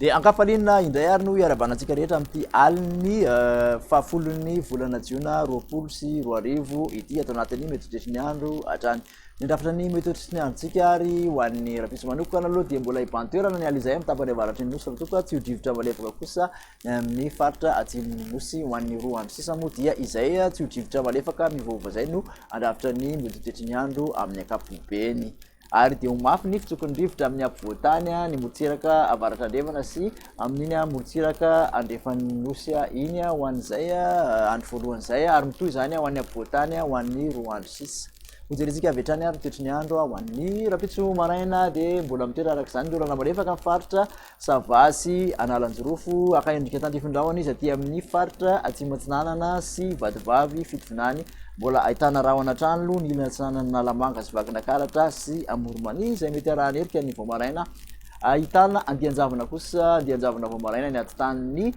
Dia ankafaliana indray ary no iarahabana antsika rehetra amin'ity alin'ny fahafolon'ny volana jiona 2020 ity ato anatin'ny mety ho toetry ny andro hatrany. Ny rafitra ny mety ho toetry ny androntsika ary ho an'ny rahampitso manokana aloha dia mbola hibahan-toerana ny ala izay amin'ny tapany avaratry ny nosy raha toa ka tsy ho drivotra malefaka kosa ny amin'ny faritra atsimon'ny nosy. Ho an'ny 2 andro sisa moa dia izay tsy ho drivotra malefaka miovaova izay no handrafitra ny mety ho toetry ny andro amin'ny ankapobeny. Ary dia ho mafy ny fitsoky ny rivotra amin'ny afovoan-tany, ny morontsiraka avaratra andrefana sy amin'iny morontsiraka andrefan'ny nosy iny ho an'izay andro voalohany izay, ary mitohy izany ho an'ny afovoan-tany ho an'ny 2 andro sisa. Hojerentsika avy hatrany ary ny toetry ny andro ho an'ny rahampitso maraina dia mbola mitoetra araka izany ny orana malefaka ny faritra Sava sy Analanjirofo, haka endrika tandrifin-drahona izy aty amin'ny faritra Atsimo Atsinanana sy Vatovavy Fitovinany. Mbola ahitana rahona hatrany aloha ny ilany atsinanan'Analamanga sy Vakinakaratra sy Amoron'Mania izay mety arahana erika ny vao maraina. Ahitana andian-javona kosa, andian-javona vao maraina ny atitan'ny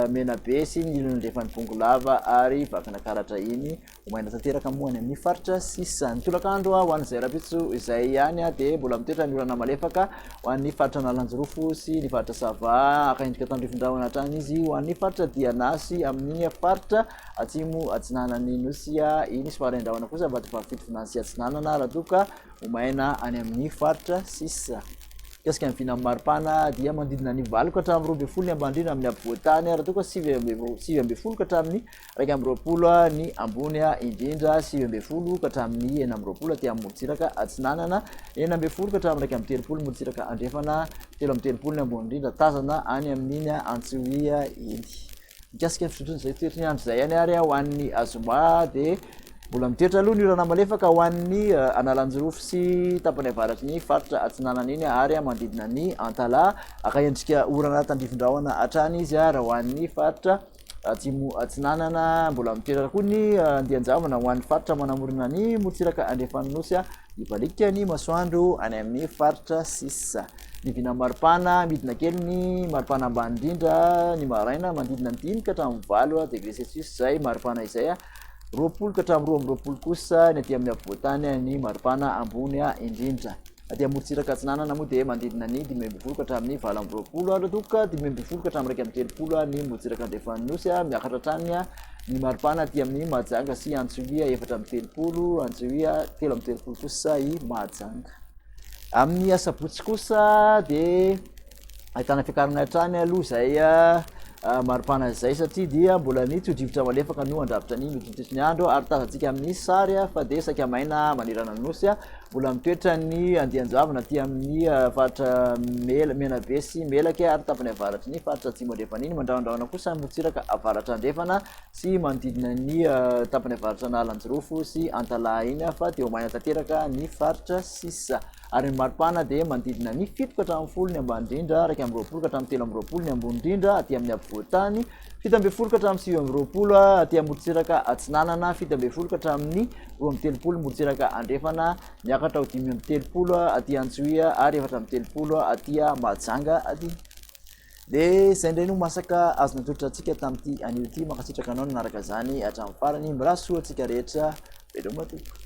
Menabe sy ny ilany andrefan'i Bongolava ary Vakinakaratra iny. Ho maina tanteraka moa any amin'ny faritra sisa. Ny tolakandro ho an'izay rahampitso izay ihany dia mbola mitoetra ny orana malefaka ho an'ny faritra Analanjirofo sy ny faritra Sava. Haka endrika tandrifin-drahona hatrany izy ho an'ny faritra Diana sy amin'iny faritra atsimo atsinanan'ny Nosy iny. Somary hain-drahona kosa Vatovavy Fitovinany sy Atsinanana raha toa ka ho maina any amin'ny faritra sisa. Mikasika ny vinan'ny maripana dia manodidina ny 8 ka hatramin'ny 12 ny ambany indrindra amin'ny afovoan-tany raha toa ka 19 ka hatramin'ny 21 ny ambony indrindra, 19 ka hatramin'ny 26 aty amin'ny morontsiraka atsinanana, 16 ka hatramin'ny 31 morontsiraka andrefana, 33 ny ambony indrindra tazana any amin'iny Antsohihy iny. Mikasika ny fizotron'izay toetry ny andro izay ihany ary ho an'ny zoma dia mbola mitoetra aloha ny orana malefaka ho an'ny Analanjirofo sy tapany avaratry ny faritra atsinanana iny ary manodidina ny Antalaha. Haka endrika orana tandrifin-drahona hatrany izy raha ho an'ny faritra Atsimo Atsinanana. Mbola mitoetra koa ny andian-javona ho an'ny faritra manamorona ny morontsiraka andrefan'ny Nosy. Hibaliaka ny masoandro any amin'ny faritra sisa. Ny vina maripana, midina kely ny maripana ambany indrindra ny maraina, manodidina ny 5 ka hatramin'ny 8 degré celsius izay maripana izay. 20 ka hatramin'ny 22 kosa ny aty amin'ny afovoan-tany ny maripana ambony indrindra. Aty amorontsiraka atsinanana moa dia manodidina ny 15 ka hatramin'ny 28 ary toa ka 15 ka hatramin'ny 31 ny morontsiraka andrefan'ny Nosy. Miakatra hatrany ny maripana aty amin'ny Mahajanga sy Antsohihy 34, Antsohihy 33 kosa i Mahajanga. Amin'ny asabotsy kosa dia ahitana fiakarana hatrany aloha izay maripana izay satria dia mbola ny tso-drivotra malefaka no handrafitra ny mitontosy ny andro ary tazantsika amin'ny sary fa dia saika maina manerana ny nosy. Mbola mitoetra ny andian-javona aty amin'ny faritra Menabe sy Melaky ary tapany avaratry ny faritra Atsimo Andrefana iny. Mandrahondrahona kosa ny morontsiraka avaratra andrefana sy manodidina ny tapany avaratra Analanjirofo sy Antalaha iny fa dia ho maina tanteraka ny faritra sisa. Ary ny maripana dia manodidina ny 7 ka hatramin'ny 10 ny ambany indrindra, 21 ka hatramin'ny 23 ny ambony indrindra aty amin'ny afovoan-tany, 17 ka hatramin'ny 29 aty amorontsiraka atsinanana, 17 ka hatramin'ny 32 morontsiraka andrefana, miakatra ho 35 aty Antsohihy ary 34 aty Mahajanga aty. Dia izay indray no masaka azo natolotra antsika tamin'ity anio ity. Mankasitraka anao nanaraka izany hatramin'ny farany. Mirary soa antsika rehetra. Veloma tompoko.